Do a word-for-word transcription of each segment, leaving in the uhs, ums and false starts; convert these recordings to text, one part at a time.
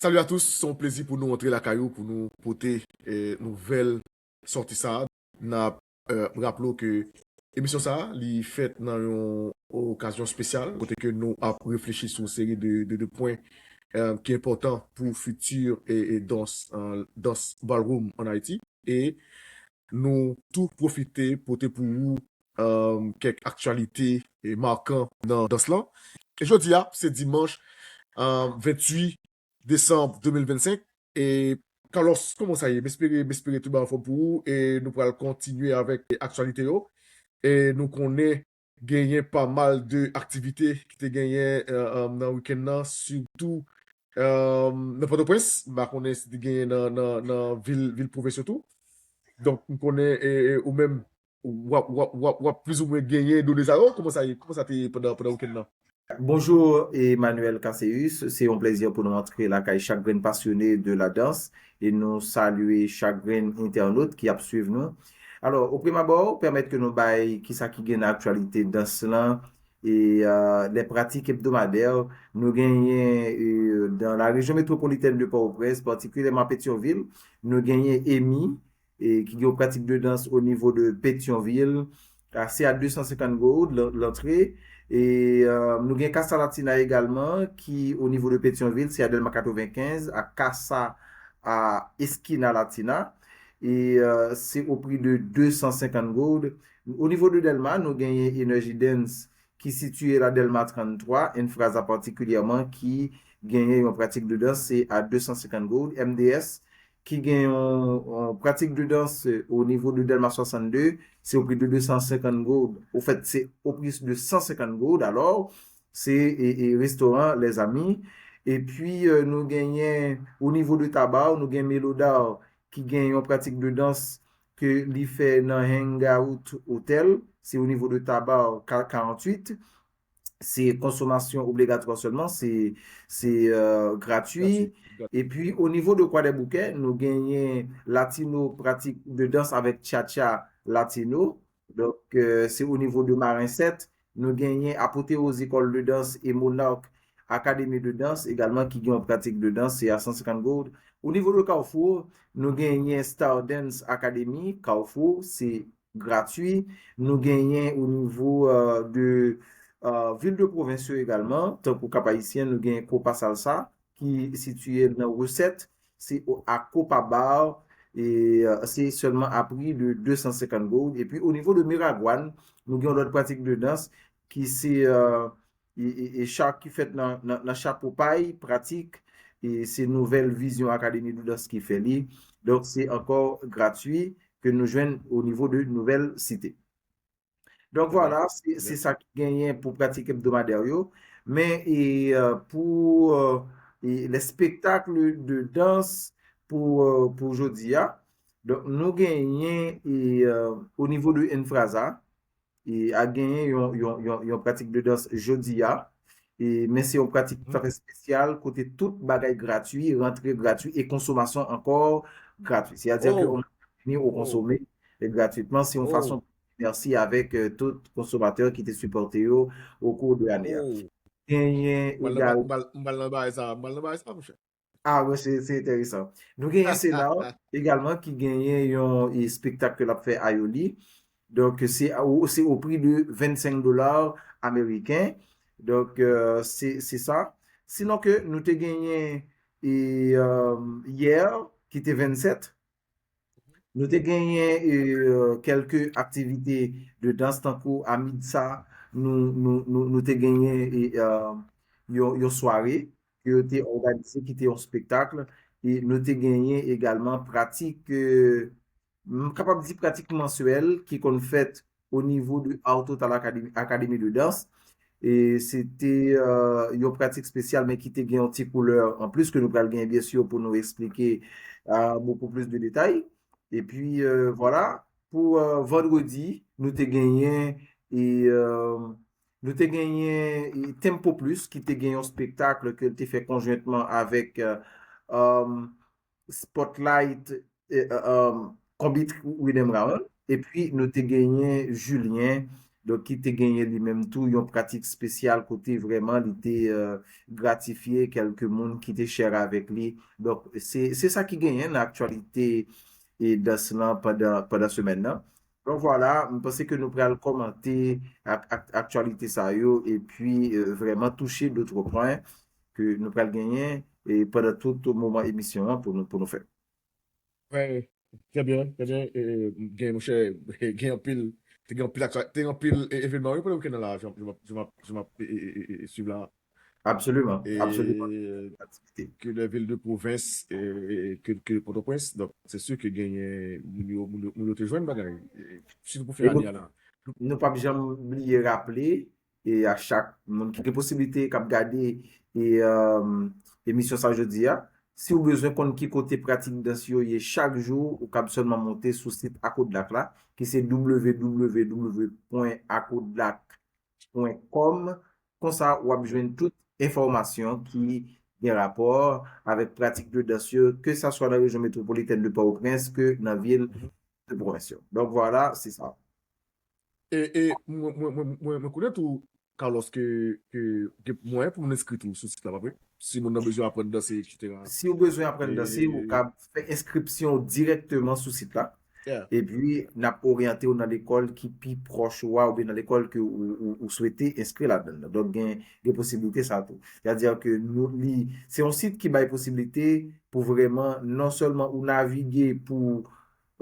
Salut à tous, se yon plezi pou nou antre lakay ou pou nou pote eh, nouvèl sòti sa a. N ap eh, raple w ke emisyon sa a, li fèt nan yon okazyon espesyal, kote ke nou ap reflechi sou yon seri de, de, de pwen eh, ki enpòtan pou fiti eh, eh, dans, eh, dans ballroom an Ayiti. E nou tou pwofite pote pou ou eh, kèk aktyalite eh, makan nan dans lan. E jodi a, se dimanch eh, venntuit desanm de mil vennsenk. E Carlos, kòman sa ye? M espere, m espere tout bagay anfòm pou ou e nou pral kontinye avèk aktyalite yo. E nou konnen genyen pa mal de aktivite ki te genyen eh, eh, nan wikenn nan, sitou eh, nan Pòtoprens. M pa konnen si te genyen nan, nan, nan vil, vil pwovens yo tou. Donk, m konnen eh, eh, ou menm, w ap, w ap, w ap, w ap plizoumwen genyen done sa yo. Kòman sa ye? Kòman sa te ye pandan, pandan wikenn nan? Bonjou, Emmanuel Casseus. Se yon plezi pou nou antre lakay chak grenn pasyone de la dans e nou salye chak grenn entènot ki ap swiv nou. Alò, o premye abò, pèmèt ke nou bay kisa ki gen nan aktyalite dans lan. E euh, les pratiques hebdomadaires, nou genyen euh, dans la région métropolitaine de Port-au-Prince, particulièrement Pétion-Ville, nou genyen EMI, e ki gen yon pratik de dans o nivo de Petyonvil. Ah, se a de san senkant goud l- lantre. E euh, nou gen Casa Latina egalman, ki o nivo de Petyonvil, se a Dèlma katrevenkenz, a Casa a Esquina Latina. E euh, se o pri de de san senkant goud. O nivo de Dèlma, nou genyen Energy Dance, ki sitiye la Dèlma tranntwa, Enfraza patikilyèman, ki genyen yon pratik de dans, se a de san senkant goud. M D S, ki gen yon, yon pratik de dans o nivo de Dèlma swasannde, se o pri de de san senkant goud. Ofèt, se o pri de san senkant goud, alò, se e, e restoran Les Amis. Epi, euh, nou genyen, o nivo de Tabar, nou gen Melodar, ki gen yon pratik de dans ke li fè nan Hangout Hotel, se o nivo de Tabar ka- karanntuit. Se konsomasyon obligatwa sèlman, se se euh, gratwi. Epi, o nivo de Kwadèboukè, nou genyen Latino pratik de dans avèk Cha-Cha Latino. Donk, euh, se o nivo de Maren sèt, nou genyen Apoteoz École de Danse e Monarch Académie de Danse egalman ki gen yon pratik de dans, se a san senkant goud. O nivo de Carrefour, nou genyen Star Dance Academy, Carrefour, se gratwi. Nou genyen o nivo euh, de euh, vil de pwovens yo egalman, tankou Kap Ayisyen, nou genyen Copa Salsa, ki sitiye nan Resèt, se o- a Copa Bar, e euh, se sèlman a pri de de san senkant goud. Epi o nivo de Miragwàn, nou gen yon lòt pratik de dans ki se euh, e, e, e cha ki fèt nan, nan, nan chapo pay, pratik, e se Nouvèl Vizyon Akademi de Dans ki fè li. Donk, se ankò gratwi ke nou jwenn o nivo de Nouvèl Site. Donk, vwala, se se sa ki genyen pou pratik ebdomadè yo. Men, e, euh, pou euh, e, les spectacles de danse pou, euh, pou jodi a, donk, nou genyen e, euh, o nivo de Enfraza, e, a genyen yon, yon, yon, yon pratik de dans jodi a. E, men se yon pratik tout à fait espesyal kote tout bagay gratwi, rantre gratwi e konsomasyon ankò gratwi. Sètadi ke ou vini, ou konsome e gratwitman. Se yon fason pou di mèsi avèk euh, tout konsomatè ki te sipòte yo au cours de ane a. Genyen egal- M pral nan bagay sa, m pral nan bagay sa, monchè. Ah, wi, se se enteresan. Nou genyen Sena egalman ki genyen yon e, spektak ke l ap fè Ayoli. Donk, se o, se o pri de vennsenk dola ameriken. Donk, euh, se se sa. Sinon ke nou te genyen e, euh, yè, ki te vennsèt, nou te genyen e, euh, kèlke aktivite de dans tankou a midi sa, nou, nou, nou, nou te genyen e, euh, yon, yon sware ke yo te òganize ki te yon spektak. E nou te genyen egalman pratik, euh, m kapab di pratik mansyèl ki konn fèt o nivo de Art Total Academy, Academy de Danse. E se te euh, yon pratik espesyal, men ki te gen yon ti koulè anplis ke nou pral gen, byen si, pou nou eksplike euh, beaucoup plus de détails. Epi, euh, vwala, pou euh, vandredi, nou te genyen e euh, nou te genyen e Tempo Plus ki te gen yon spektak ke l te fè konjwentman avèk euh, euh, Spotlight e, euh, euh, Konbit Rhythm Round. Epi nou te genyen Julien Donk, ki te genyen li menm tou yon pratik espesyal kote vrèman li te euh, gratifye kèlke moun ki te chè avèk li. Donk, se se sa ki genyen nan aktyalite e dans lan pandan, pandan semèn nan. Donk, vwala, m panse ke nou pral kòmante ak, ak aktyalite sa yo epi euh, vrèman touche dotro pwen ke nou pral genyen e pandan tout moman emisyon an pou nou, pou nou fè. Trè byen, trè byen. Gen, monchè, gen anpil, te gen anpil, te gen anpil evenman, wi, pandan wikenn nan la, jan m ap swiv la. Absoliman, absoliman. Ke de vil de pwovens, ke, ke Pòtoprens. Donk, se si ke genyen moun yo, moun yo, moun yo te jwenn bagay. Sitou pou fen ane a la. Nou p ap janm bliye raple, e a chak moun ki gen posiblite k ap gade e, um, emisyon sa jodi a, si w bezwen konn ki kote pratik dans yo ye chak jou, ou kab sèlman monte sou sit Akodlak la, ki se w w w pwen akodlak pwen kòm. Konsa, w ap jwenn tout enfòmasyon ki gen rapò avèk pratik de dans yo, ke sa swa nan rejyon metwopolitèn de Pòtoprens ke nan vil de pwovens yo. Donk, vwala, se sa. E, e mwen, mwen, mwen, mwen, mwen konnen tou, Carlos, ke, ke gen mwayen pou moun enskri tou sou sit la, pa vre? Si moun nan bezwen aprann danse, etsetera. Si w bezwen aprann danse, ou ka fè enskripsyon w dirèkteman sou sit la. Epi, n ap oryante w nan lekòl ki pi pwòch ou a, oubyen nan lekòl ke ou, ou, ou swete enskri ladan l. Donk, gen, gen posiblite sa tou. Sètadi ke nou, li, se yon sit ki bay posiblite pou vrèman, non sèlman ou navige pou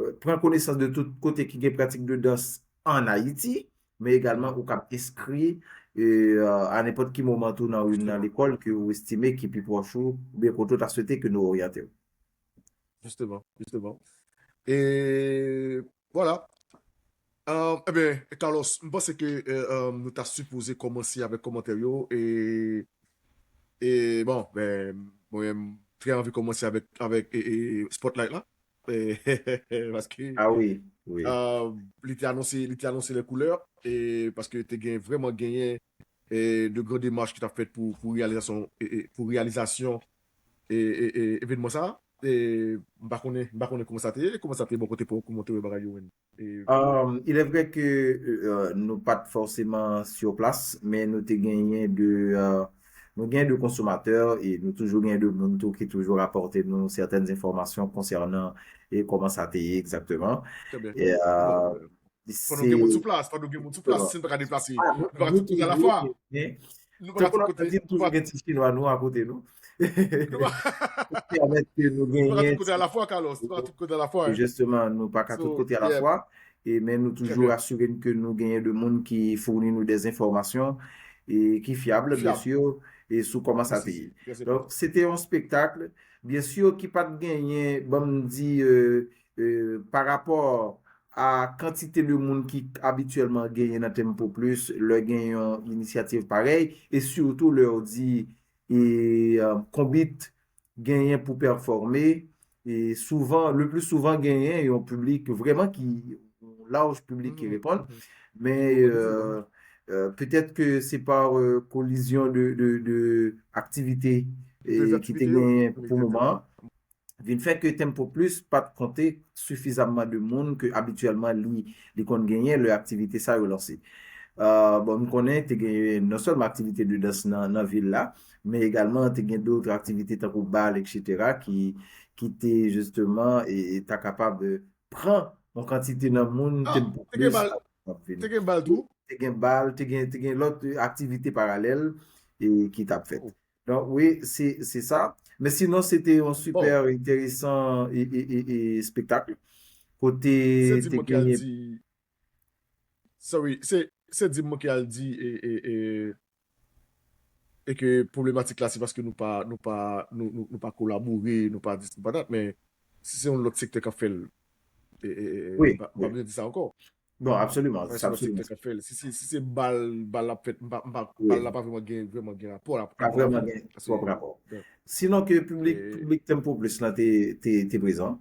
euh, pran konesans de tout kote ki gen pratik de dans an Ayiti, men egalman ou kab enskri euh, a nenpòt ki moman tou nan youn nan lekòl ke ou estime ki pi pwòch ou, oubyen kote ou ta swete ke nou oryante w. Jisteman, jisteman. E vwala. Euh, ebyen, Carlos, m panse ke euh, euh, nou ta sipoze kòmanse avèk kòmantè yo. E, e bon, ben, mwen menm, trè anvi kòmanse avèk, avèk e, e, Spotlight la. Paske Ah wi, wi. euh, li te anonse, li te anonse les couleurs, e paske te gen vrèman genyen e de gran demach ki t ap fèt pou, pou reyalizasyon, e, e, pou reyalizasyon e, e, e, evenman sa. E m pa konnen, m pa konnen kòman sa te ye, kòman sa te ye bò kote pa w, kòman w te wè bagay yo menm. E Um, il est vrai que euh, nou pa t fòseman sur place, men nou te genyen de euh, nou genyen de konsomatè e nou toujou genyen de moun tou ki toujou rapòte nou sètèn enfòmasyon konsènan e kòman sa te ye egzakteman. Trè byen. E euh, Bon, fò nou gen moun sou plas, fò nou gen moun sou plas, si n pa ka deplase, nou pa ka tout kote alafwa. Nou pa ka tout kote, nou pa ka tout kote alafwa. Toujou gen ti chinwa nou akote nou. Pou pèmèt ke nou genyen. Nou pa ka tout kote alafwa, Carlos. Nou pa ka tout kote alafwa. Jisteman, nou pa ka tout kote alafwa. E men nou toujou asire n ke nou genyen de moun ki founi nou de enfòmasyon e ki fyab, byen si, e sou kòman sa te ye. Donk, se te yon espektak, byen si, ki pa t genyen, ban m di, euh, euh, pa rapò a kantite de moun ki abityèlman genyen nan Tempo Plus, lè gen yon inisyativ parèy, e sitou lè yo di e euh, konbit genyen pou pèfòme, e souvan, le plus souvent genyen yon piblik vrèman ki, yon laj piblik ki reponn, men euh, euh, petèt ke se pa euh, kolizyon de, de, de aktivite e ki te genyen pou moman an vin fè ke Tempo Plus pa t konte sifizamman de moun ke abityèlman li, li konn genyen lè aktivite sa yo lanse. Euh, bon, m konnen te genyen non sèlman aktivite de dans nan, nan vil la, men egalman te gen dòt aktivite tankou bal, etsetera, ki, ki te jisteman e, e ta kapab euh, pran yon kantite nan moun Tempo Plus k ap vini. Te gen bal tou? Te gen bal, te gen, te gen lòt euh, aktivite paralèl e ki t ap fèt. Donk, wi, se se sa. Men sinon, se te yon sipè enteresan e, e, e, e espektak. Kote te genyen. Sorry, se, se di m mwen ki al di e, e, e, e ke pwoblematik la, se paske nou pa, nou pa, nou, nou, nou pa kolabore, nou pa dis, nou pa dat, men si se yon lòt sektè k ap fè l, e, e, e, e, m pa, m pa bezwen di sa ankò. Bon, absoliman. Sa se lòt sektè k ap fè l. Si, si, si se bal, bal l ap fèt, m pa, m pa, bal la pa vrèman gen, vrèman gen rapò la. Pa vrèman gen twòp rapò. Sinon ke piblik, piblik Tempo Plus lan te, te, te prezan.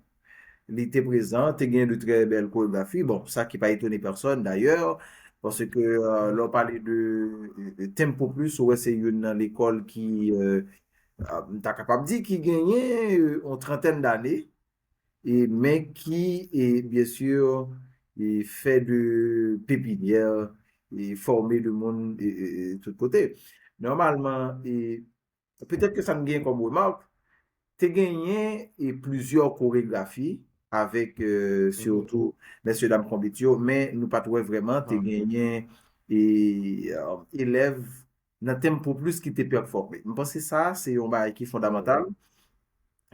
Li te prezan, te gen de trè bèl koregrafi. Bon, sa ki pa etone pèsòn dayè, paske euh, lè w pale de euh, Tempo Plus, ou wè se youn nan lekòl ki euh, euh, m ta kapab di ki genyen euh, yon trantèn dane, e, men ki, e, byen si, e, fè de pepinyè e fòme de moun e, e, e tout kote. Nòmalman, e petèt ke sa n gen kòm remak, te genyen e plizyè koregrafi avèk e, sitou mesye dam konbit yo, men nou pa t wè vrèman te genyen e, e, elèv nan tempo plus ki te pèfòme. M panse sa se yon bagay ki fondamantal.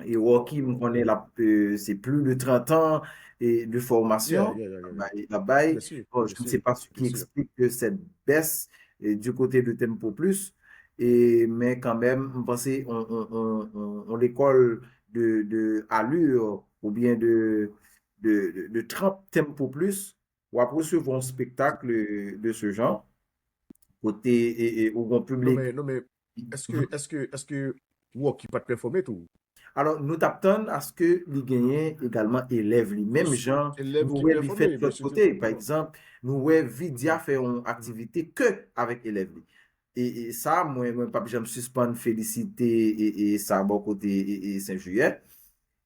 E Rocky, m konnen l ap, e, se plus de trente ans e, de formation l ap bay. Bon, je ne sais pas ce qui explique que cette baisse e, du côté de Tempo Plus. E, men kanmenm, m panse on, on, on, on, on lekòl de, de allure oubyen de, de, de, de tranp Tempo Plus, w ap resevwa yon spektak de ce genre, kote e, e, ou gon piblik. Non, men, non, men, èske, èske, èske Rocky pa t pèfòme tou? Alò, nou t ap tann aske li genyen egalman elèv li. Menm jan nou wè li fèt lòt kote. Pa egzanp, nou wè Vidya fè yon aktivite ke avèk elèv li. E, e sa, mwen, mwen p ap janm sispann felisite e, e sa bò kote e, e Sen Jiyè.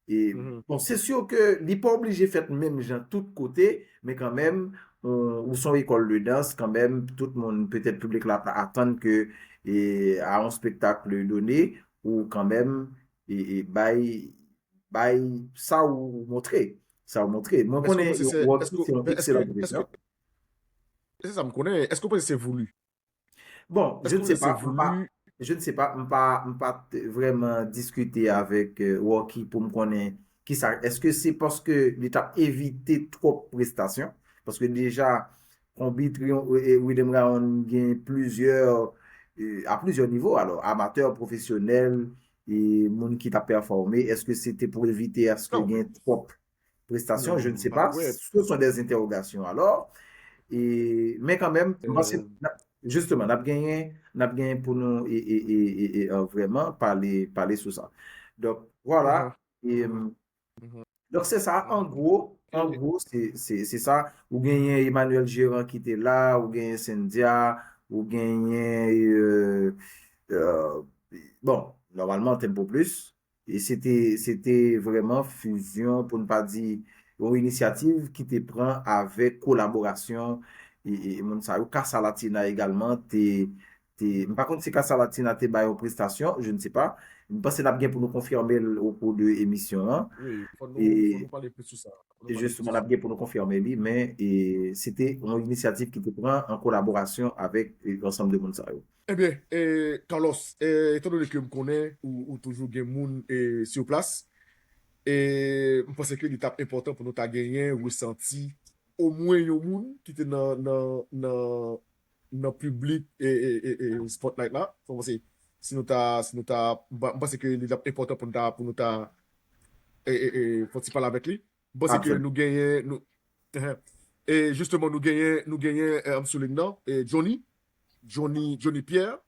E, bon, se si ke li pa oblije fèt menm jan tout kote, men kanmenm, ou, ou se yon ekòl de dans, kanmenm, tout moun, petèt piblik la, pa atann ke e, a yon spektak done, ou kanmenm e, e bay, bay sa ou montre. Sa ou montre. Mwen konnen Rocky se yon ekselan pwofesyonèl. Se sa m konnen. Èske w panse se voulu? Bon, je ne sais pas, m pa, je ne sais pas, m pa, m pa t vrèman diskite avèk e, Rocky pou m konnen kisa. Èske se paske li t ap evite twòp prestasyon? Paske deja, konbit e, e, Riddim Round gen plizyè, e, a plizyè nivo, alò, amatè, pwofesyonèl, e moun ki t ap pèfòme, èske se te pou evite aske gen twòp prestasyon? Je ne sais pas. Ce sont des interrogations, alò. E, men kanmenm, m panse, jisteman, n ap genyen, n ap genyen pou nou e, e, e, e, e, e, vrèman pale, pale sou sa. Donk, vwala. E, donk, se sa, an gwo, an gwo, se, se, se sa. Ou genyen Emmanuel Gérant ki te la, ou genyen Cynthia, ou genyen, e, e, bon, nòmalman, Tempo Plus. E se te, se te vrèman fizyon, pou n pa di, yon inisyativ ki te pran avèk kolaborasyon e, e, e moun sa yo. Casa Latina egalman te, te, m pa konn si Casa Latina te bay yon prestasyon, je ne sais pas. M panse n ap gen pou nou konfime l au cours de emisyon an. Wi, fò nou, fò nou pale plis sou sa. E jisteman, n ap gen pou nou konfime li, men e, se te yon inisyativ ki te pran an kolaborasyon avèk e, ansanm de moun sa yo. Ebyen, e, Carlos, e, etandone ke m konnen ou, ou toujou gen moun e, sur plas, e, m panse ke li t ap enpòtan pou nou ta genyen resanti omwen yon moun ki te nan, nan, nan, nan piblik e, e, e, e, spotlight la. Fò m panse, si nou ta, si nou ta, m pa, m panse ke li t ap enpòtan pou nou ta, pou nou ta e, e, e, fè yon ti pale avèk li. M panse ke nou genyen, nou, e, jisteman, nou genyen, nou genyen e, m sou liy nan, e, Johnny, Johnny, Johnny Pierre.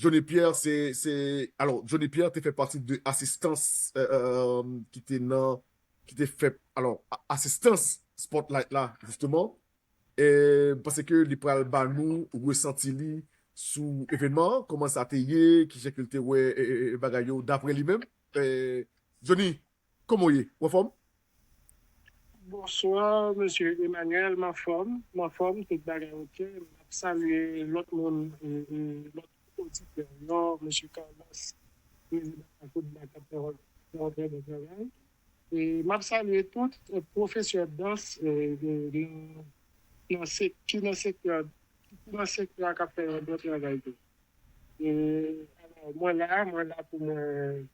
Johnny Pierre, se, se, alò, Johnny Pierre te fè pati de asistans e, e, ki te nan, ki te fè, alò, a- asistans Spotlight la, jisteman. E, m panse ke li pral ba nou resanti li sou evènman an, kòman sa te ye, kijan ke l te wè e, e, e, bagay yo, daprè li menm. E, Johnny, kòman w ye? Ou anfòm? Bonswa, mesye Emmanuel, m anfòm, m anfòm, tout bagay oke. M ap salye lòt moun, e, e, lòt oditè yo, mesye Carlos, prezidan Lakout la k ap fè yon, fè yon trè bon travay. E m ap salye tout e, pwofesè dans e, de, nan, nan sek, ki nan sektè, ki nan sektè a k ap fè yon bon travay tou. E, alò, mwen la, mwen la pou mwen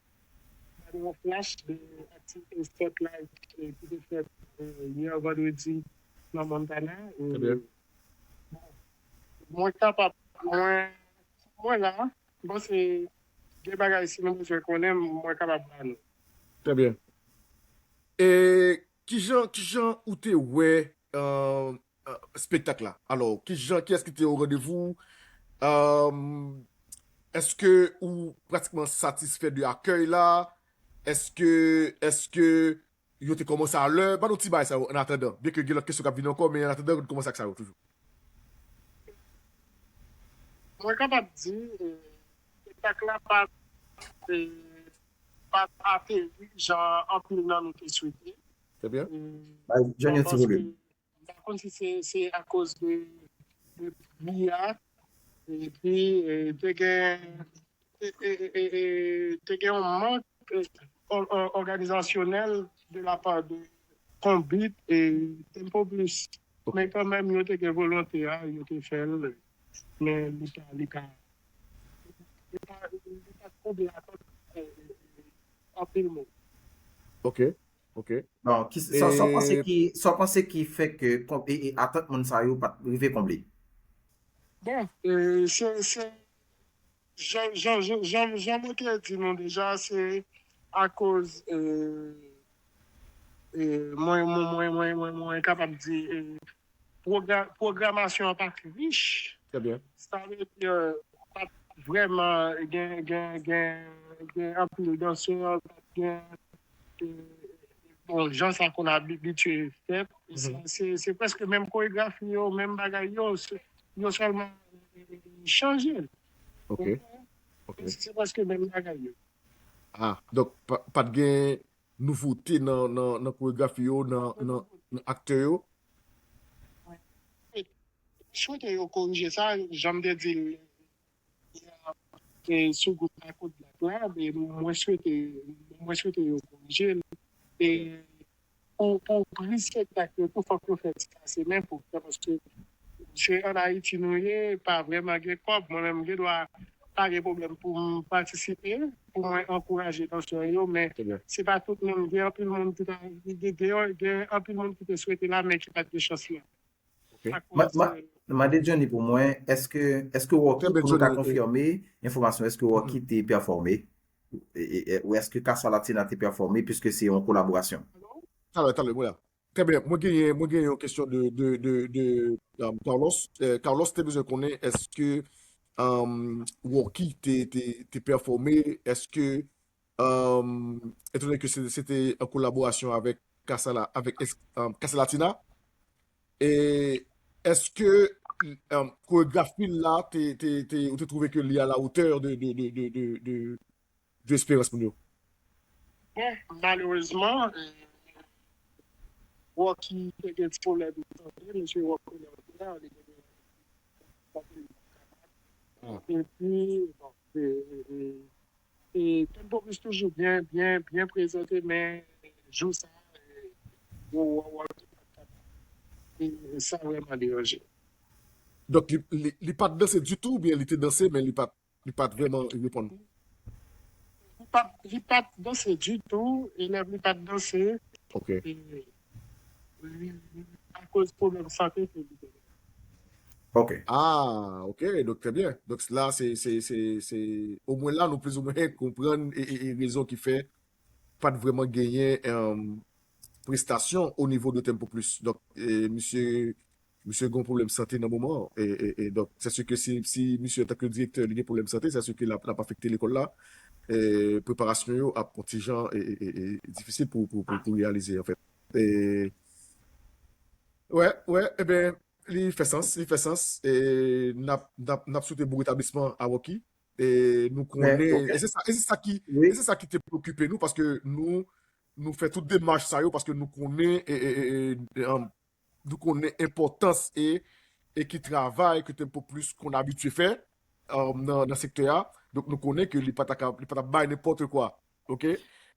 ba nou yon flash de aktivite Spotlight e, ki te fèt e, yè vandredi nan Montana. E, Trè byen. Mwen kapab, mwen, mwen la, m panse gen bagay si nou bezwen konnen, mwen kapab ba nou. Trè byen. E kijan, kijan ou te wè e, e, spektak la? Alò, kijan, kiyès ki te o randevou? E, èske ou pratikman satisfè de akèy la? Èske, èske yo te kòmanse alè? Ban nou ti bagay sa yo annatandan. Byenke gen lòt kesyon k ap vini ankò, men annatandan, nou kòmanse ak sa yo toujou. Mwen kapab di, e, espektak la pa t, e, pa t ateri jan anpil nan nou te swete. Trè byen. E, Jan yon ti volim. M pa konn si se, se akoz de, de Guy a, epi e, te gen e, e, e, e, e, te gen yon mank e, ò- ò- òganizasyonèl de la part de Konbit e Tempo Plus. Men kanmenm, yo te gen volonte a, yo te fè l, men li pa, li pa, li pa, li pa konble atant e, e, e, anpil moun. Ok, ok. Bon, ki, sa, sa w panse ki, sa w panse ki fè ke kon- e, e atant moun sa yo pa t rive konble? Bon, e, se, se, jan, jan, jan, jan, jan mwen te di nou deja, se akoz e, e, mwen, mwen, mwen, mwen, mwen, mwen kapab di e, pwogra- pwogramasyon an pa t rich. Trè byen. Sa vle di, pa t vrèman gen, gen, gen, gen anpil dansè, pa t gen e, bon, jan sa konn abitye fèt. Se, se, se prèske menm koregrafi yo, menm bagay yo, se- yo sèlman e, chanje l. Ok. Ok. Se, se prèske menm bagay yo. Ah, donk, pa, pa t gen nouvote nan, nan, nan koregrafi yo, nan, nan, nan aktè yo? Swete yo korije sa, jan m te di l, e, sou gwoup Lakou Blak la, men mwen swete, mwen swete yo korije l. E pou, pou pri spektak yo tou, fòk yo fè ti kase men pou fè, paske se ann Ayiti nou ye, pa vrèman gen kòb. Mwen menm, m gen dwa pa gen pwoblèm pou m patisipe, pou mwen ankouraje dansè yo, men se pa tout moun, gen anpil moun ki ta, gen, gen, gen anpil moun ki te swete la, men ki pa t gen chans la. Ok. Mande Johnny pou mwen, èske, èske Rocky, pou nou ka konfime enfòmasyon, èske Rocky te pèfòme? E, e, e, ou èske Casa Latina te pèfòme, piske se yon kolaborasyon? Talè, talè, mwen la. Trè byen, mwen genyen, mwen genyen yon kesyon de, de, de, de um, Carlos. Eh, Carlos te bezwen konnen èske um, Rocky te, te, te pèfòme, èske um, etandone ke se, se te an kolaborasyon avèk Casa, la, avèk um, Casa Latina, e èske um, koregrafi l la te, te, te, ou te twouve ke li a la hauteur de, de, de, de, de, de, de esperans moun yo? Bon, malerezman, e, Rocky te gen ti pwoblèm sante, mesye Rocky Leandre, li te gen pwoblèm. Epi, bon, e, e, e, e Tempo Plus toujou byen, byen, byen prezante, men jou sa, e, yo wè, wè, e, sa vrèman deranje. Donk, li, li, li pa t danse ditou, oubyen li te danse, men li pa t li pa t vrèman reponn? Li pa, li pa t danse ditou, elèv li pa t danse. Ok. E, li, li, akoz pwoblèm sante ke li te gen. Ok. Ah, ok, donk trè byen. Donk la, se, se, se, se, omwen la, nou plizoumwen konprann e, e, e rezon ki fè pa t vrèman genyen um, prestasyon o nivo de Tempo Plus. Donk, e, misye, misye gen yon pwoblèm sante nan moman an. E, e, e donk, se si ke si, si misye, antanke direktè, li gen pwoblèm sante, se si ke l ap, l ap afekte lekòl la. E, preparasyon yo ap yon ti jan e, e, e, e, difisil pou, pou, pou, pou reyalize, anfèt. E, wè, wè, ebyen, li fè sans, li fè sans. E n ap, n ap, n ap swete bon retablisman a Rocky. E nou konnen, e se sa, e se sa ki, e se sa ki te preokipe nou, paske nou, nou fè tout demach sa yo, paske nou konnen, e, e, e, e, e, um, nou konnen enpòtans e, e ki travay ke Tempo Plus konn abitye fè, um, nan, nan sektè a. Donk nou konnen ke li pa ta ka, li pa ta bay nenpòt kwa. Ok?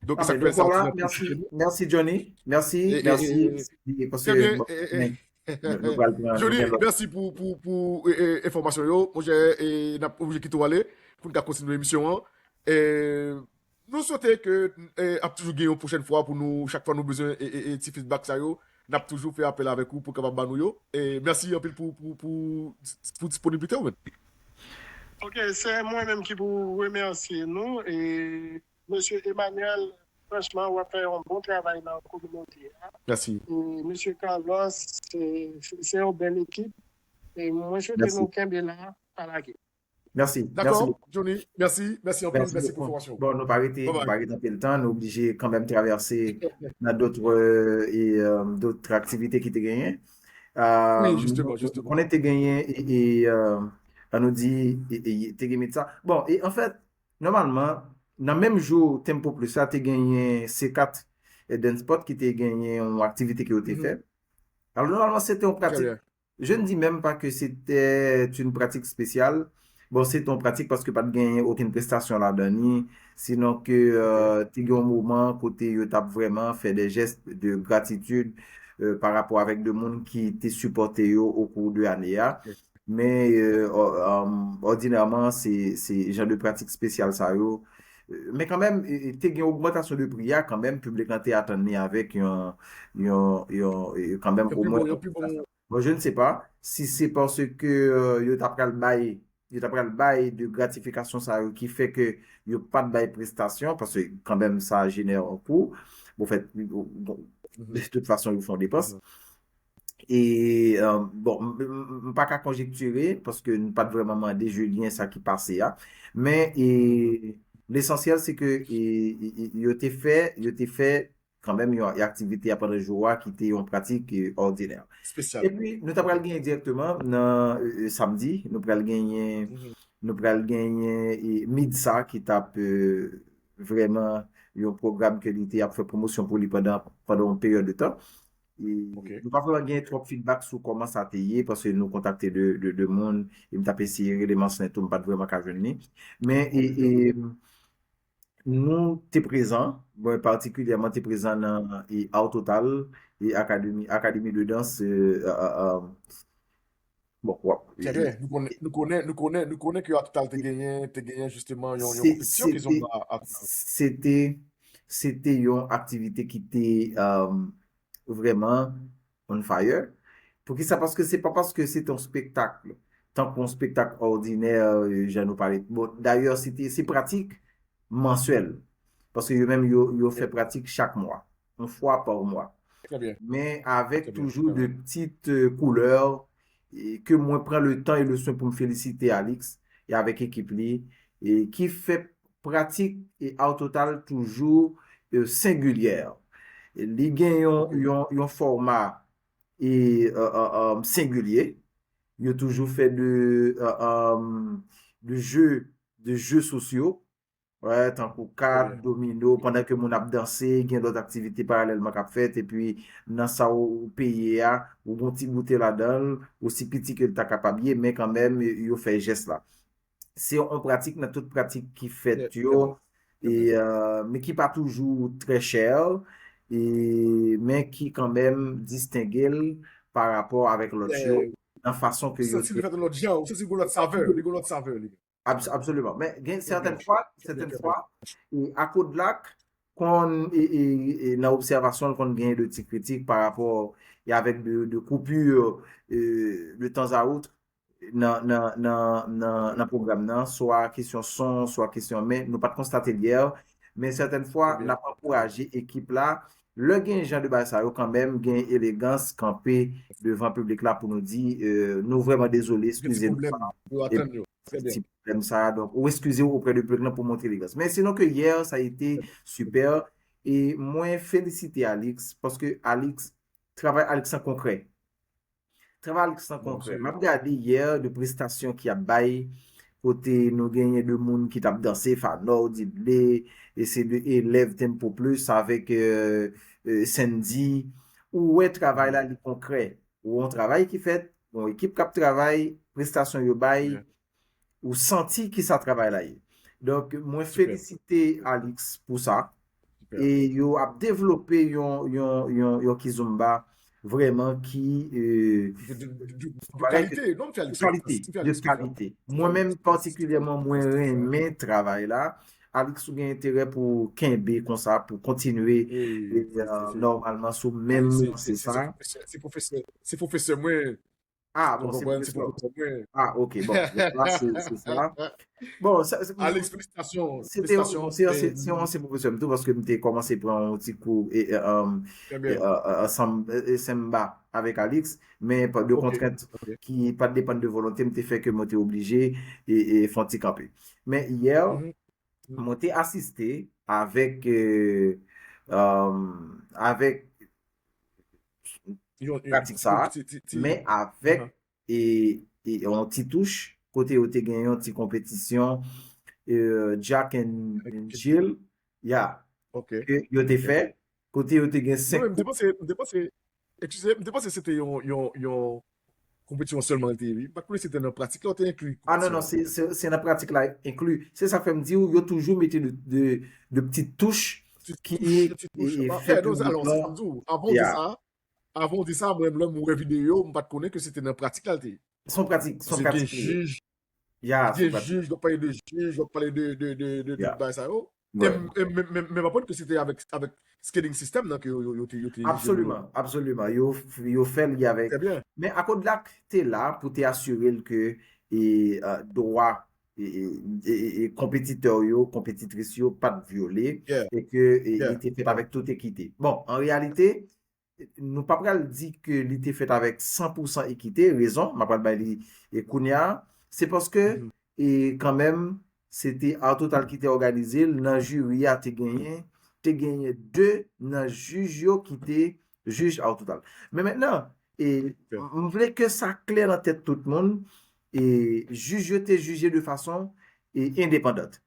Donk, sa k fè sa, mèsi, mèsi Johnny. Mèsi, mèsi. Paske, bon, nou, nou pral pran, Johnny, mèsi pou, pou, pou e, e, enfòmasyon yo. Monchè, e, n ap oblije kite w ale pou n ka kontinye emisyon an. E, nou swete ke e, ap toujou gen yon pwochèn fwa pou nou, chak fwa nou bezwen e, e, e, ti feedback sa yo, n ap toujou fè apèl avèk ou pou kapab ba nou yo. E, mèsi anpil pou, pou, pou, pou disponiblite w, man. Ok, se mwen menm ki pou remèsye nou. E, Mesye Emmanuel, franchman, w ap fè yon bon travay nan kominote a. Mèsi. E Mesye Carlos, se, se, se yon bèl ekip. E mwen swete nou kenbe la, pa lage. Mèsi. Dakò, Johnny, mèsi, mèsi anpil, mèsi pou enfòmasyon. Bon, nou pa rete, nou pa rete anpil tan, nou oblije kanmenm travèse nan dòt, e, dòt aktivite ki te genyen. Wi, jisteman, jisteman. Konnen te genyen, e, e, ann nou di, e, e, te gen medsa. Bon, e anfèt, nòmalman, nan menm jou Tempo Plus la, te genyen C quatre e Dance Spot ki te genyen yon aktivite ke yo te fè. Alò, nòmalman, se te yon pratik Je ne dis même pas que c'était une pratique spéciale. Bon, se te yon pratik paske pa t genyen okenn prestasyon ladan ni, sinon ke euh, te gen yon moman kote yo t ap vrèman fè de jès de gratitid euh, pa rapò avèk de moun ki te sipòte yo o kou de ane a. Men euh, ò- um, òdinèman, se se jan de pratik espesyal sa yo. Euh, Men kanmenm, e- e te gen ogmantasyon de pri a, kanmenm, piblik lan te atann li avèk yon, yon, yon, e kanmenm, omwen yon prestasyon. Bon, je ne sais pas si se paske euh, yo ta pral bay yo ta pral bay de gratifikasyon sa yo ki fè ke yo pa t bay prestasyon, paske kanmenm sa jenè yon kou. Bon, fèt, bon, de tout fason, yo fè yon depans. E euh, bon, m- m m pa ka konjektire paske n pa t vrèman mande Julien sa ki pase a. Men e, lesansyèl se ke e, e, e, yo te fè, yo te fè kanmenm yon aktivite a pandan jou a ki te yon pratik e, òdinè. Espesyal. Epi nou ta pral genyen dirèkteman nan e, e, samdi, nou pral genyen nou pral genyen e, MIDSA ki t ap e, vrèman yon pwogram ke li te ap fè pwomosyon pou li pandan pandan yon peryòd de tan. E, Ok. Nou pa vrèman gen twòp feedback sou kòman sa te ye, paske nou kontakte de, de, de moun, e m t ap eseye rele Marcelin tou, m pa t vrèman ka jwenn li. Men e, e, nou te prezan, mwen patikilyèman te prezan nan e, Art Total e Akademi, Akademi de Dans. E, e, e, e, bon, w ap- Trè byen. Nou konnen, nou konnen, nou konnen, nou konnen ke Art Total te genyen, te genyen jisteman yon, yon Se- konpetisyon ke se- zomba Art Total. se te se te yon aktivite ki te um, vrèman on fire. Poukisa? Paske se pa paske se te yon spektak tankou yon spektak òdinè, euh, jan nou pale. Bon, dayè, se te- se pratik mansyèl. Paske yo menm, yo, yo fè pratik chak mwa, yon fwa pa mwa. Trè byen. Men avèk Trè byen, toujou trè de byen. ptit euh, koulè e ke mwen pran le tan e le swen pou m felisite Alix e avèk ekip li, e ki fè pratik e Art Total toujou euh, sengilyè. Li gen yon, yon, yon fòma e euh, euh, euh, sengilye. Yo toujou fè de, euh, euh, de jeu, de jeux sociaux. Wè, tankou kat, domino, pandan ke moun ap danse, gen lòt aktivite paralèlman k ap fèt, epi nan sa ou peye a, ou gon ti goute ladan l, osi piti ke l ta kapab ye, men kanmenm, yo fè jès la. Se yon pratik nan tout pratik ki fèt yo, e, euh, men ki pa toujou trè chè, e, men ki kanmenm distenge l pa rapò avèk lòt yo, nan fason ke yo Santi li fèt yon lòt jan, ou santi li gon lòt savè, li gon lòt savè, li. Abs- Absoliman. Men gen sètèn fwa, sètèn fwa, e, Akodlak konn, e, e, e, nan obsèvasyon l, konn gen de ti kritik pa rapò e avèk de, de koupir e, de tanzawout nan, nan, nan, nan, nan pwogram nan, swa kesyon son, swa kesyon, men nou pa t konstate l yè, men sètèn fwa, n ap ankouraje ekip la, lè gen jan de bagay sa yo kanmenm, gen elegans, kanpe devan piblik la pou nou di, euh, nou vrèman dezole, eskize nou sa. Yo atann yo. Trè byen. Ti pwoblèm sa, donk, ou eskize w oprè de piblik lan pou montre elegans. Men sinon ke yè, sa a été super, e mwen felisite Alix, paske Alix, travay Alix an konkrè. Travay Alix an konkrè. M ap gade yè de prestasyon ki ap bay, kote nou genyen de moun ki t ap danse, Fanò, Dible, e se de elèv Tempo Plus avèk euh, euh, Sandy. Ou wè travay la, li konkrè. Ou wè yon travay ki fèt, yon ekip k ap travay, prestasyon yo bay, ou santi ki sa travay la ye. Donk, mwen felisite Alix pou sa. E yo ap devlope yon, yon, yon, yon kizomba vrèman ki euh, De, de, de, de, de bagay ke- kalite. Non, m fè de Alix kalite, fè de kalite. Mwen menm patikilyèman, mwen renmen travay la. Alix, ou gen enterè pou kenbe konsa, pou kontinye e, euh, nòmalman sou menm lansè sa. Se pwofesè, se pwofesè mwen. Ah, bon, se Konprann, se pwofesè. Pwofesè mwen. Ah, ok, bon, la, se se sa. Bon, sa, se- Alix, felisitasyon. se te yon Felisitasyon. se yon ansyen- se yon ansyen pwofesè m tou, paske m te kòmanse pran yon ti kou e, e, um, Trè e, byen. uh, uh, sanm- e, e, senmba avèk Alix, men pa- de Ok, kontrent ok. ki pa t depann de volonte m, te fè ke mwen te oblije e, e fè yon ti kanpe. Men yè, Mhm. mwen te asiste avèk euh, um, avèk Yon- yon- pratik sa, ti- ti- ti- men avèk Aha. e, e yon ti touch kote yo te gen yon ti konpetisyon euh, Jack and, and Jill, yeah, Ok. ke yo te fè, kote yo te gen Mwen senk menm, m te panse, m te panse, eskize, m te panse se te yon, yon, yon, konpetisyon sèlman l te ye, wi. M pa t konnen si se te nan pratik la ou te enkli Ah non, non, konpetisyon. se se- se nan pratik la enkli. Se sa k fè m di w, yo toujou mete de, de, de ti touch Ti ki touch, ti touch. e, e Ah, fè eh, non, se- piblik alò, se lan. sa m di w. Avan w di Yeah, sa, avan w di sa, mwen, lè m wè videyo, m pa t konnen ke se te nan pratik la l te ye. se yon pratik, se yon Paske gen pratik li ye. jij, Ya, se yon gen pratik. jij, w ap pale de jij, w ap pale de, de, de, de tout Ya, bagay sa yo. E wè. m, e m, m, m, m pa konn ke se te avèk, avèk scaling system nan ke yo, yo, yo te, yo te jije nou. Absoliman, absoluman. Yo, f- yo fè l li avèk. Trè byen. Men akòd la te la pou te asire l ke e, uh, dwa e, e, e, e, e konpetitè yo, konpetitris yo pa t vyole Yeah, e ke e, yeah, li te fèt yeah. Avèk tout ekite. Bon, an reyalite, nou pa pral di ke li te fèt avèk san pou san ekite, rezon, m ap pral bay li e kounye a, se paske Mhm. e kanmenm, se te Art Total ki te òganize l, nan jiri a te genyen, te genyen de nan jij yo ki te jij Art Total. Men mentnan, e, Ok. m vle ke sa klè nan tèt tout moun, e jij yo te jije de fason e, endepandant.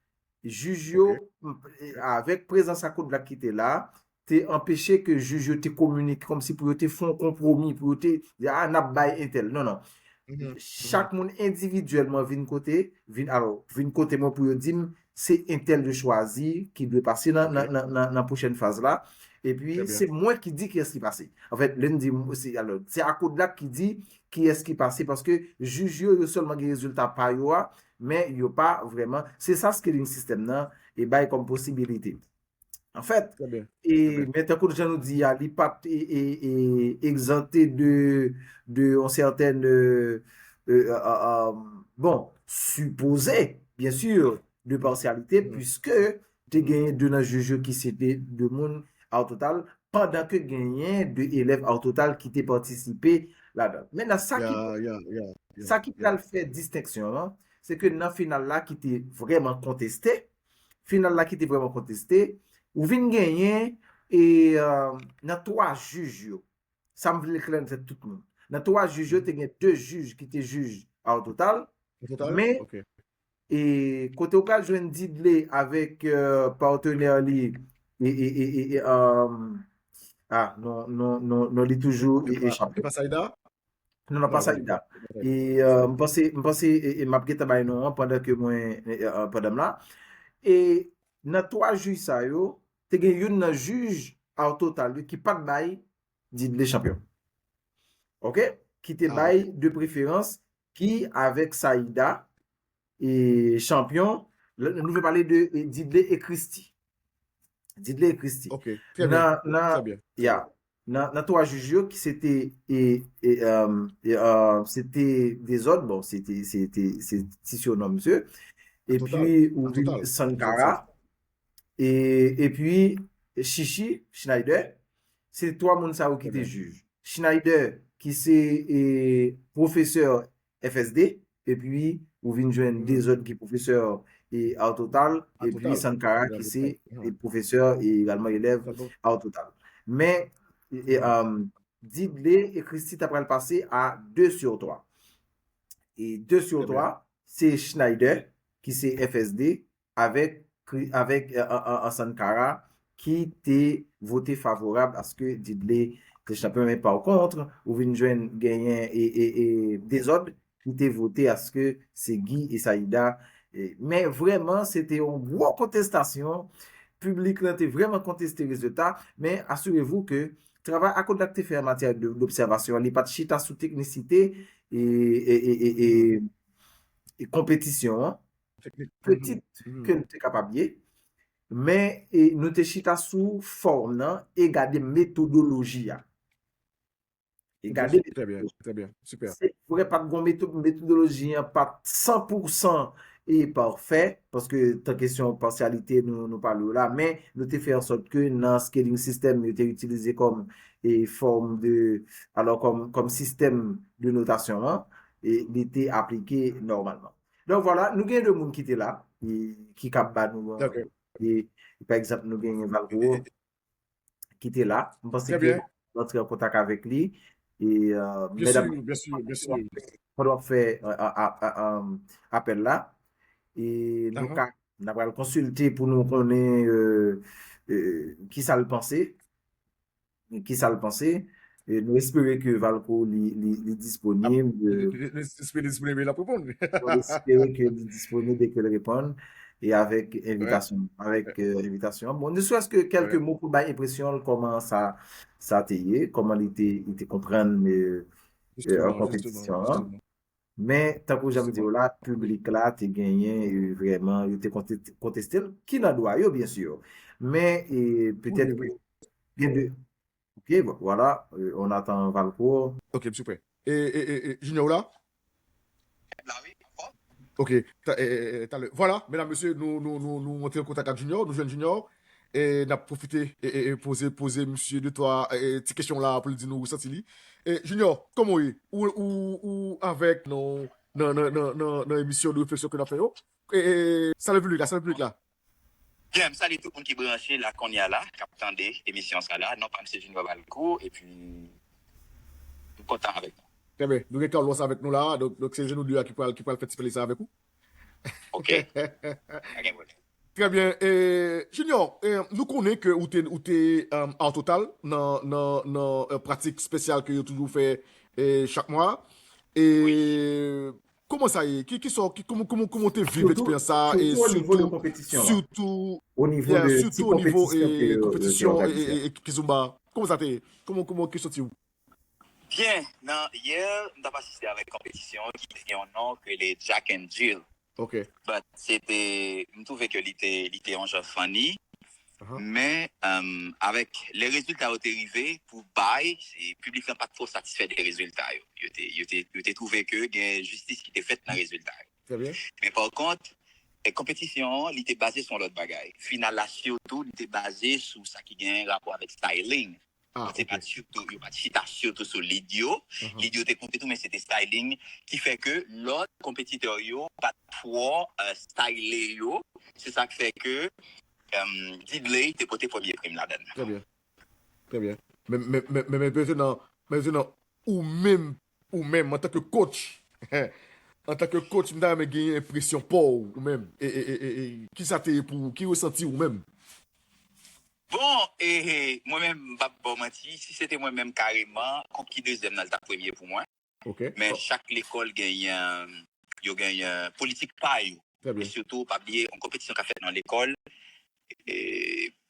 Jij yo, Ok. m- e, avèk prezans a Kodak ki te la, te anpeche ke jij yo te kominike kòmsi pou yo te fè yon konpwomi, pou yo te di, ah, n ap bay entèl. Non, non. Mhm, mhm. Chak moun endividyèlman vin kote, vin, alò, vin kote mwen pou yo di m, se entèl yo chwazi ki dwe pase nan, nan, Ok. nan, nan, nan pwochèn faz la. Epi, Trè byen. Se mwen ki di kiyès ki pase. Anfèt, lè n di, m- se, alò, se Akodak ki di kiyès ki pase, paske jij yo, yo sèlman gen rezilta pa yo a, men yo pa vrèman. Se sa scaling system nan e bay kòm posibilite. Anfèt, Trè byen, e, trè byen. Men tankou jan nou di a, li pa t e, e, e, egzante de, de yon sètèn, e, e, e, e, bon, sipoze, byen si, de pasyalite, Mhm. Piske te genyen de nan jij yo ki se te de moun Art Total, pandan ke genyen de elèv Art Total ki te patisipe ladan. Mentnan, sa ki, Ya, ya, ya, ya, sa ki ya. Pral fè distenksyon an, se ke nan final la ki te vrèman konteste, final la ki te vrèman konteste, ou vin genyen e, euh, nan twa jij yo, sa m vle klè nan tèt tout moun. Nan twa jij yo, Mhm. Te gen de jij ki te jij Art Total, Au total? men Ok. e kote ou pral jwenn Didley avèk euh, patnè li e, e, e, e, e, euh, ah, non, non, non, non, li toujou e, e chape. E pa Saïda? Non, non, pa Saïda. E euh, m panse, m panse e, e m ap gentan bay non an pandan ke mwen e, e, euh, pandan m la. E nan twa jij sa yo, te gen youn nan jij Art Total yo ki pa t bay Didley chanpyon. Ok? Ki te bay de preferans ki avèk Saïda e chanpyon, nou vle pale de e, Didley e Christie. Didley e Christie. Ok, trè byen. Nan, nan, Trè byen. Ya. Nan, nan twa jij yo ki se te e, e, um, e, uh, se te Dezòd, bon, se te se te se ti siyonon misye. Epi ou vin Sankara e epi Chichi Schneider, se twa moun sa yo ki te jij. Schneider ki se e, pwofesè F S D, epi ou vin jwenn Dezòd ki pwofesè e, Art Total, epi Sankara ki se e, pwofesè e egalman elèv Art Total. Men e, e, um, Didley e Christie ta pral pase a de sur twa. E de sur twa, se Schneider ki se F S D avèk, avèk uh, uh, uh, Sankara ki te vote favorab aske Didley te chanpyon. Men pa kont, ou vin jwenn genyen e, e, e Dezòd ki te vote aske se Guy e Saïda. E, men vrèman, se te yon gwo kontestasyon. Piblik lan te vrèman konteste rezilta, men asirevou ke travay Akodak te fè an matyè de, d'obsèvasyon, li pa t chita sou teknisite e, e, e, e, e, e konpetisyon an. Petit ke l te kapab ye, men e, nou te chita sou fòm nan e gade metodoloji a. E gade, trè byen, trè byen, super. Se vre, pa t gon metodoloji an pa t san pou san e pafè, paske tan kesyon pasyalite nou, nou pale yo la, men nou te fè an sòt ke nan scaling system yo te itilize kòm e fòm de, alò kòm, kòm sistèm de notasyon an, e li te aplike nòmalman. Donk vwala, nou gen de moun ki te la, e, ki kab ba nou e, pa egzanp, nou gen Valgro ki te la. M panse ke nou antre an kontak avèk li. E, euh, medam, pandan w ap fè euh, euh, euh, euh, apèl la, e nou ka, n ap pral konsilte pou nou konnen euh, euh, ki sa l panse. Ki sa l panse. E nou espere ke Valcourt li, li, li disponib. Li, li, li, li disponib, l ap reponn. Nou espere ke li disponib e ke l reponn. E avèk envitasyon, avèk envitasyon. Bon, ne serait-ce que quelques mots pou bay enpresyon l kòman sa, sa te ye, kòman li te, li te konprann konpetisyon an. Men, tankou jan m di w la, piblik la te genyen vrèman, yo te konteste l, ki nan dwa yo, byen si. Men, petèt gen de Ok, vwala, on attend Valcourt. Ok, m sou prè. E, e, e, e, Junior ou la? La wi, anfòm. Ok, talè. Vwala, medam, mesye, nou, nou, nou, nou antre an kontak ak Junior, nou jwenn Junior. E n ap pwofite e, e, e poze, poze misye de twa e, ti kesyon la pou l di nou resanti li. E, Junior, kòman w ye? Ou, ou, ou avèk nou nan, nan, nan, nan, nan emisyon de refleksyon ke n ap fè yo? E, e, salye piblik la, salye piblik la. Byen, m salye tout moun ki branche la kounye a la, k ap tande emisyon sa la. Non pa m se Junior Valcourt, epi m kontan avèk nou. Trè byen. Nou gen Carlos avèk nou la, donk, donk se je nou de a ki pral, ki pral fè ti pale sa avèk ou. Ok. Pa gen pwoblèm. Trè byen. E, Junior, e, nou konnen ke ou te, ou te um, Art Total nan, nan, nan uh, pratik espesyal ke yo toujou fè e, chak mwa. E, Kòman sa ye? Ki, ki sa, ki, kòman, kòman, kòman w te viv eksperyans sa a? E sitou, sitou, o nivo de ti konpetisyon e, konpetisyon e, e, e, kizomba. Kòman sa te ye? Kòman, kòman, ki soti w? Byen, nan, yè, m t ap asiste avèk konpetisyon ki te gen yon non ke le Jack and Jill. Ok. But se te, m twouve ke li te, li te yon jan funny. Men avèk lè rezilta yo te rive pou bay, piblik lan pa t twò satisfè de rezilta yo. Yo te, yo te, yo te twouve ke gen jistis ki te fèt nan rezilta yo. Men pa kont, konpetisyon an, li te baze sou yon lòt bagay. Final la sitou, li te baze sou sa ki gen rapò avèk styling. Yo pa t sitou, yo pa t chita sitou sou lead yo. Lead yo te konte tou, men se te styling ki fè ke lòt konpetitè yo pa t twò style yo. Se sa k fè ke Didley te pote premye prim ladan l. Trè byen. Trè byen. Men, men, men, men, men, men, men, ou menm, ou menm, antanke coach, antanke coach, m ta renmen gen enpresyon pa w, ou menm. E, e, e, e, e, ki sa te ye pou ou? Ki resanti ou menm? Bon, e, e, mwen menm, m p ap ba w manti, si se te mwen menm kareman, kont ki dezyèm nan, l t ap premye pou mwen. Men chak lekòl genyen, yo genyen politik pa yo. E sitou, pa bliye, yon konpetisyon ka fèt nan lekòl, e,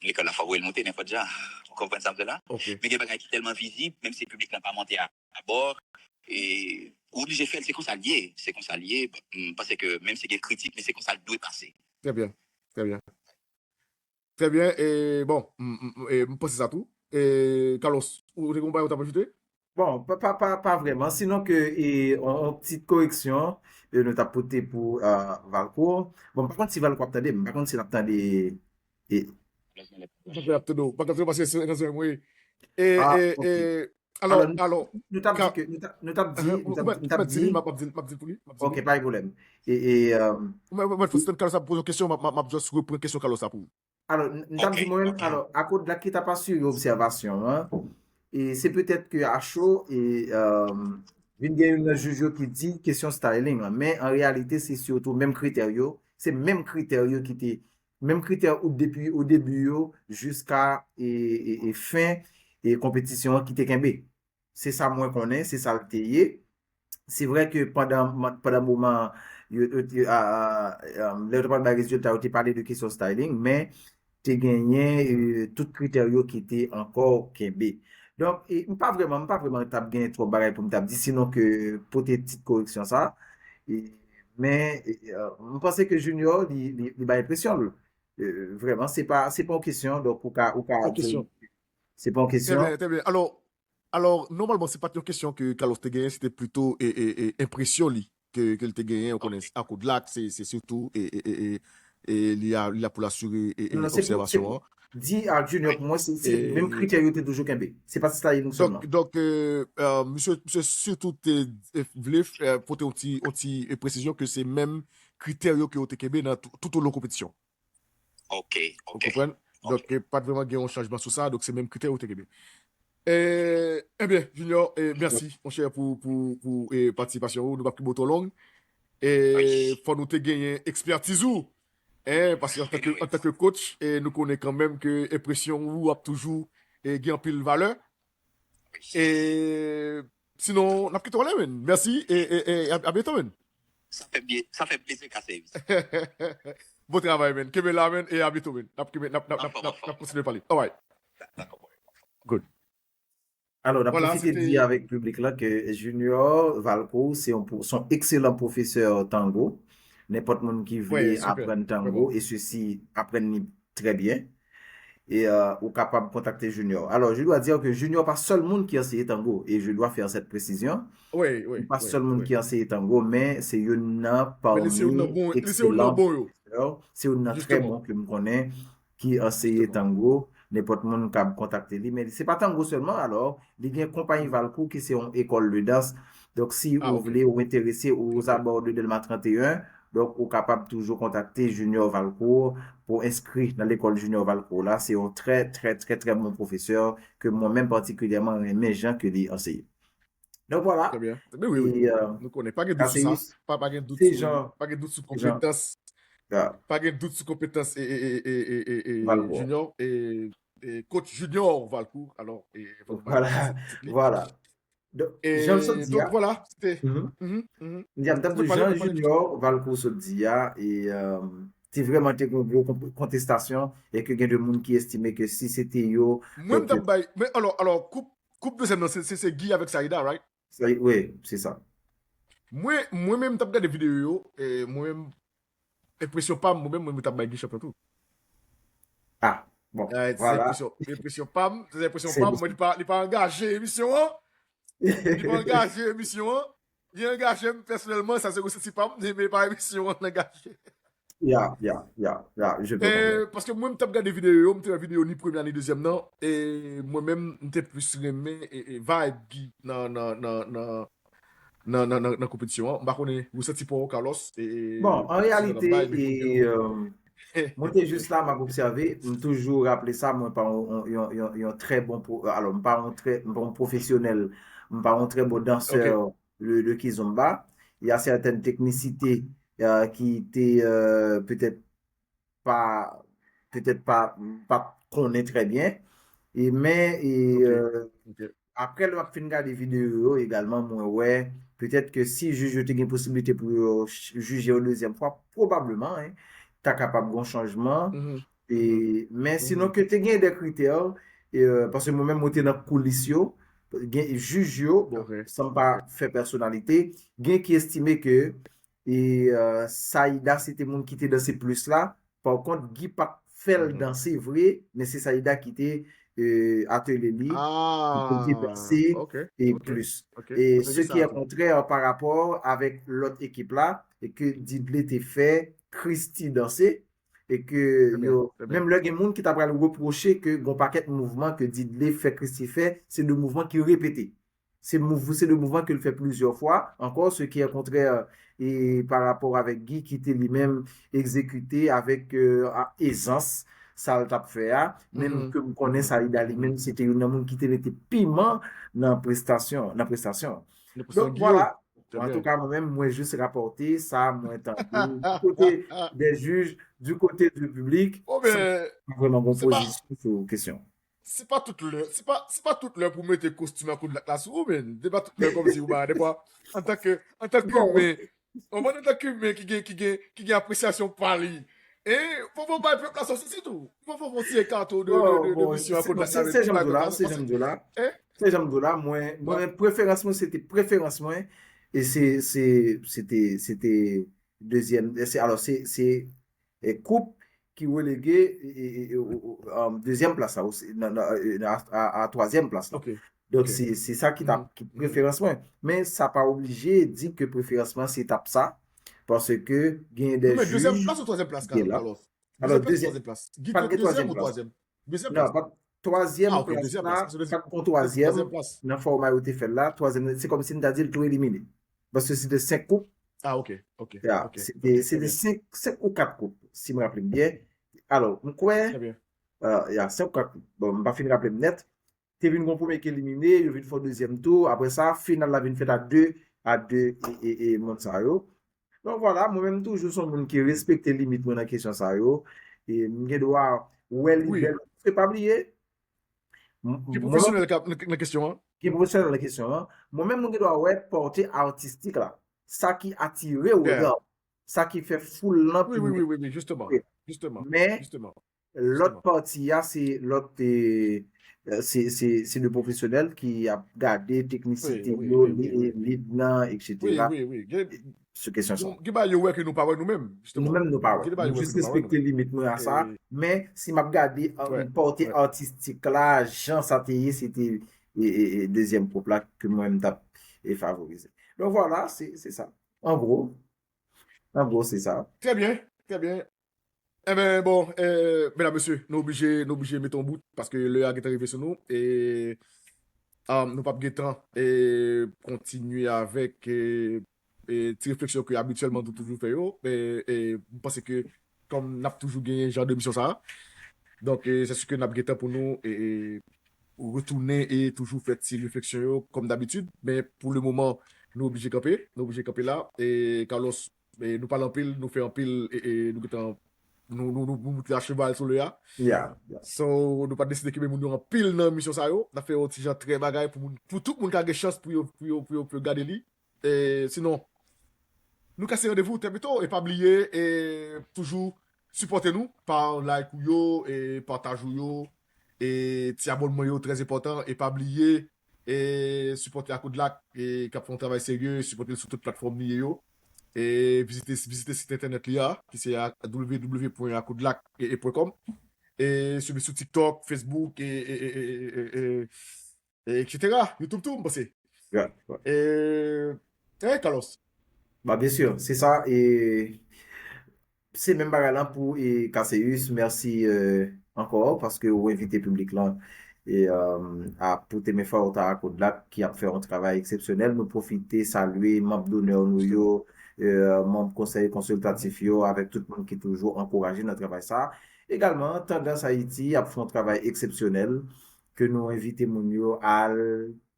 lekòl la fò voye l monte nenpòt jan. Ou konprann sa m di la? Men gen bagay ki tèlman vizib, menm si piblik lan pa monte a, abò, e, ou oblije fè l, se konsa l ye, se konsa l ye. M panse ke menm si gen kritik, men se konsa l dwe pase. Trè byen, trè byen. Trè byen, e, bon, m, m, e, m panse sa tou. E, Carlos, ou te gen yon bagay ou t ap ajoute? Bon, pa, pa, pa, pa vrèman. Sinon ke, e, on, on ti koreksyon, e, nou t ap pote pou, a, Valcourt. Bon, m pa konn si Valcourt ap tande, m pa konn si l ap tande, e. M pa konn si l ap tande, m pa konn si l ap tande, paske se, se, se, wi. E, e, e, alò, alò, nou t ap di ke, nou t ap, nou t ap di, nou t ap, nou t ap di, m ap, m ap di, m ap di pou li, m ap di pou li. Ok, pa gen pwoblèm. E, e, e, mwen, mwen, mwen, fò se Carlos ap poze yon kesyon, m ap, m ap, m ap just reprann kesyon Carlos la pou ou. Alò, m, m t ap di mwen menm, alò, Akodlak ki t ap asire obsèvasyon an, e se petèt ke Acho, e, vin gen youn nan jij yo ki di kesyon styling lan, men an reyalite, se sitou menm kritè yo, se menm kritè yo ki te, menm kritè ou depi o debi yo jiska, e, e, e fen, e konpetisyon an ki te kenbe. Se sa mwen konnen, se sa l te ye. Se vre ke pandan, pandan moman, yo, yo, yo, a, a, a, lè yo te pral bay rezilta, yo te pale de kesyon styling, men te genyen, e, tout kritè yo ki te ankò kenbe. Donk, e, m pa vrèman, m pa vrèman t ap gen twòp bagay pou m t ap di, sinon ke pote ti koreksyon sa. E, men, e, e, m panse ke Junior, li, li, li bay enpresyon l. E, vrèman, se pa, se pa yon kesyon, donk ou ka, ou ka di, se pa yon kesyon. Trè byen, trè byen. Alò, Alò, nòmalman, se pa t yon kesyon ke Carlos te genyen, se te plito, e, e, e, enpresyon li ke, ke l te genyen, ou konnen, Akodlak, se, se sitou, e, e, e, e, e li a, li la pou l asire, e, e, obsèvasyon an. Di a Junior, pou mwen, se, se menm kritè yo te toujou kenbe. Se pa ti styling sèlman. Donk, donk, e, e, misye, misye sitou te, e, vle, e, pote yon ti, yon ti, e, presizyon ke se menm kritè yo ke yo te kenbe nan tou, tout olon konpetisyon. Ok, ok. Ou konprann? Donk, e, pa t vrèman gen yon chanjman sou sa, donk se menm kritè yo te kenbe. E, ebyen, Junior, e, mèsi, monchè, pou, pou, pou, e, patisipasyon ou. Nou p ap kenbe w twò long. E, fò nou te genyen ekspètiz ou. E, paske antanke, antanke coach, e, nou konnen kanmenm ke enpresyon ou ap toujou, e, gen anpil valè. E sinon, n ap kite w la, men. Mèsi e, e, e a, a byento, men. Sa fè byen, sa fè plezi ka sèvis. Bon travay, men. Kenbe la, men, e a byento, men. N ap kenbe, n ap, n ap, n ap, Anfòm, n ap, n anfòm. ap kontinye pale. Alright. Dakò, bro. Good. Alò, n ap Voilà, pwofite c'était di avèk piblik la ke Junior Valcourt se yon, se yon ekselan pwofesè tango. Nenpòt moun ki vle Ouais, super, aprann très tango, bon. e sesi aprann li trè byen. E euh, ou kapab kontakte Junior. Alors, je dois dire que Junior pa sèl moun ki anseye tango, et je dois faire cette précision. Oui, oui, Li pa oui, sèl moun oui. Ki anseye tango, men se youn nan Men li se youn parmi nan bon, li se youn nan ekselan bon yo. Pwofesè, se youn nan trè Justement. Bon ke m konnen ki anseye Justement. Tango. Nenpòt moun kab kontakte li, men se pa tango sèlman, alò, li gen konpayi Valcourt ki se yon école de danse. Donk, si Ah, ou ok. Vle, ou enterese, aux Ok. abords de Delma trant e en, donk, ou kapab toujou kontakte Junior Valcourt pou enskri nan lekòl Junior Valcourt la. Se yon trè, trè, trè, trè bon pwofesè ke mwen menm patikilyèman renmen jan ke li anseye. Donk, vwala. Trè byen. Men wi, wi. E, euh, Nou konnen. Pa gen dout sa sou se sa. jis, Pa, pa gen dout se sou, jan, pa gen dout sou se jan, konpetans. ya. Pa gen dout sou konpetans e, e, e, e, e, e, e Valcourt. Junior, e, e coach Junior Valcourt. Alò, e, fòk nou bay Vwala, ti, ti, ti, vwala. Donk, jan m sot e di donk, a, vwala, se te. mhm. Mhm, mhm. M di a, m t ap Donk, di pale, jan donk, pale. Junior Valcourt sot di a, e, euh, te vrèman te gen yon gwo konp- kontestasyon, e ke gen de moun ki estime ke si se te yo, Mwen, m donk, t ap bay. Men alò, alò, koup, koup dezyèm nan, se, se, se Guy avèk Saïda, right? Sa, wi, se sa. Mwen, mwen menm, m t ap gade videyo yo, e mwen menm, enpresyon pa m, mwen menm, mwen, mwen t ap bay Guy chanpyon tou. Ah, bon, Eh, se vwala. enpresyon, enpresyon pa m, se enpresyon Se pa m, mwen, li pa, li pa angaje emisyon an. Li pa angaje emisyon an. Li angaje m pèsonèlman, sa se resenti pa m, men pa emisyon an l angaje. Ya, ya, ya, ya, je peux Eh, comprendre. Paske mwen, m t ap gade videyo yo, m te wè videyo ni premye a ni dezyèm nan, e mwen menm, m te plis renmen e, e vibe Guy nan, nan, nan, nan, nan, nan, nan, nan konpetisyon an. M pa konnen, ou santi pa w, Carlos, e, e Bon, an si w t ap reyalite, bay, men e, kounye a. euh, mwen te jis la, m ap obsève, m toujou raple sa, mwen pa yon, yon, yon, yon, yon trè bon, pro- alò, m pa yon trè, m pa yon pwofesyonèl, m pa yon trè bon Ok. dansè de, de kizomba. Il y a certaines technicités euh, ki te euh, petèt pa, petèt pa, pa konnen trè byen. E, men, e, Ok. euh, Ok. Apre lè m ap fin gade videyo yo egalman, mwen wè, petèt ke si jij yo te gen posiblite pou yo ch- jije yon dezyèm fwa, pwobableman, hein, ta kapab gen yon chanjman. Mhm. E, men sinon ke te gen de kritè, e, euh, paske mwen menm mwen te nan koulis yo, gen jij yo, bon, Ok. San m pa fè pèsonalite, gen ki estime ke e, euh, Saïda se te moun ki te danse plis la. Pa kont, Guy pa t fè l Mhm. Danse vre, men se Saïda ki te euh, atele li, ki te Ah, danse ok, e ok, plis. ok. E Mwen te ce di qui sa est tou. Contraire par rapport avec l'autre équipe là, e ke Didley te fè Christy danse, e ke Trè byen, yo, trè byen. menm lè gen moun ki ta pral repwoche ke gon pakèt mouvman ke Didley fè Christy fè, se de mouvman ki repete. Se mouv, se de mouvman ke l fè plizyè fwa, ankò, ce qui est contraire e pa rapò avèk Guy ki te li menm egzekite avèk euh, a- ezans sa l t ap fè a. Menm Mhm. ke m konnen Saïda li menm se te youn nan moun ki te mete piman nan prestasyon, nan prestasyon. Nan prestasyon Donk Guy yo. Vwala, Trè an byen. Tou ka mwen menm, mwen jis rapòte sa mwen tande du côté des juges, du côté du public, Oh, san men, pa vrèman gon se pa, pozisyon sou kesyon. se pa tout lè, se pa, se pa tout lè pou mete kostim a koudlak la sou ou, men. Se pa tout lè kòmsi ou ba, de fwa, antanke, antanke imen, ou konprann, antanke imen ki gen, ki gen, ki gen apresyasyon pa li. E, fò, fò bay pèp la sa sesi tou. Fò, fò, fò tiye kato de, de, Bon, de, de bon, misyon a se, koudlak se, la, men se pou jan m bay di w pèp la, la sa, se jan m paske, di w la. eh? Se jan m di w la, mwen, mwen, preferans mwen, se te preferans mwen, e se, se, se te, se te dezyèm, e se, alò, se, se e, koup ki relege e, e, e, o- o- um, dezyèm plas la, ou se- nan, nan, e, nan, a, a, a twazyèm plas la. Ok. Donk, Ok. se se sa ki t ap Mhm. ki preferans mwen. Men sa pa oblije di ke preferans mwen se t ap sa. Paske gen de Non, men dezyèm jij plas ou twazyèm plas, ki te la. Carlos? Alò, Dezyèm plas ou dezyèm, twazyèm plas? Guy pa te t gen dezyèm twazyèm ou plas. twazyèm? Dezyèm Non, plas. pa t- twazyèm Ah, ok, plas dezyèm la, plas. Paske pa dezyèm, t gon twazyèm dezyèm plas. Nan fòma yo te fè l la. Twazyèm, se kòmsi m ta di l tou elimine. Paske se te senk koup. Ah, ok, ok, Ya, ok, se ok, te, se trè te byen. senk, senk ou kat koup, si m raple m byen. Alò, m kwè, Trè byen. euh, ya, senk ou kat koup. Bon, m pa fin raple m nèt. Te vin gon premye ki elimine, yo vin fè yon dezyèm tou. Apre sa, final la vin fèt a de, a de e, e, e moun sa yo. Donk, vwala, mwen menm toujou se yon moun ki respekte limit mwen nan kesyon sa yo. E m gen dwa wè li Wi. Bèl. Se pa bliye, m- Ki mwen, pwofesyonèl k ap nan, nan kesyon an? ki pwofesyonèl nan kesyon an, mwen menm mwen gen dwa wè pòte atistik la, sa ki atire rega, sa ki fè foul lan pi wi, wi, wi, wi, jisteman, jisteman, men jisteman. Lòt pati a se lòt se de pwofesyonèl ki ap gade teknisite yo, lead nan, etsetera. Sou kesyon sa. Gen bagay yo wè ke nou pa wè nou menm. Nou menm nou pa wè. Nou jis respekte limit nou a sa. Men si m ap gade pòte atistik la, jan sa te ye, se te dezyèm gwoup la ke mwen m t ap favorize. Donk vwala, se sa. An gwo, an gwo, se sa. Trè byen, trè byen. Enben, bon, eh, medam, mesye, nou oblije, nou oblije mete yon bout, paske lè a gentan rive sou nou, e um, nou p ap gen tan e kontinye avèk e, e ti refleksyon ke abityèlman nou toujou fè yo. E, e m panse ke kòm n ap toujou genyen jan de misyon sa a, donk e, se si ke n ap gen tan pou nou e, e retounen e toujou fè ti refleksyon yo kòm dabitid. Men pou le moman, nou oblije kanpe, nou oblije kanpe la. E Carlos, e nou pale anpil, nou fè anpil, e, e nou gentan nou, nou, nou, nou moute a cheval sou lè a. So, nou pa t deside kenbe moun yo anpil nan emisyon sa yo. N ap fè yon ti jan trè bagay pou, moun, pou tout moun ka gen chans pou yo, pou yo, pou yo, pou yo gade li. E, sinon, nou kase randevou trè byento. E pa bliye, e toujou sipòte nou pa like ou yo, e pataj ou yo, e ti abònman yo trè enpòtan. E pa bliye, e sipòte Akoudlak, e k ap fè yon travay serye, sipòte l sou tout platfòm li ye yo. E vizite, vizite sit entènèt li a, ki se w w w pwen akoudlak pwen kòm. E swiv li sou TikTok, Facebook, e, e, e, e, e, e etsetera. YouTube tou, m panse. E, e Carlos. Ba, byen si, se sa. E se menm bagay lan pou e, Caseus. Mèsi e, ankò paske ou envite piblik lan e, um, a pote men fò ta Akoudlak ki ap fè yon travay eksepsyonèl. Nou pwofite salye manm donè nou yo, e, manm konsèy konsiltatif yo, avèk tout moun ki toujou ankouraje nan travay sa. Egalman, Tandans Ayiti ap fè yon travay eksepsyonèl ke nou envite moun yo al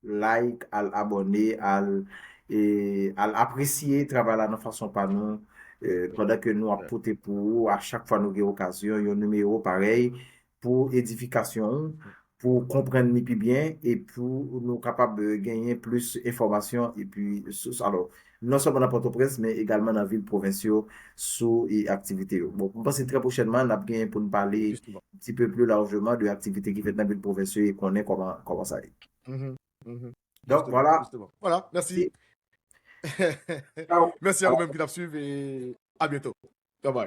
like, al abòne, al, e, al apresye travay la nan fason pa nou, e, pandan ke nou ap pote pou ou, a chak fwa nou gen okazyon, yon nimewo parèy pou edifikasyon ou, pou w konprann li pi byen, e pou nou kapab e, genyen plis enfòmasyon, epi, sou, alò, non sèlman nan Pòtoprens, men egalman nan vil pwovens yo, sou e, aktivite yo. Bon, m panse trè pwochènman, n ap genyen pou n pale un petit peu plus largement de aktivite ki fèt nan vil pwovens yo e konnen kòman, kòman sa ye. Donk, vwala. Vwala, mèsi. Mèsi a ou menm ki t ap swiv e a byento. Bye bye.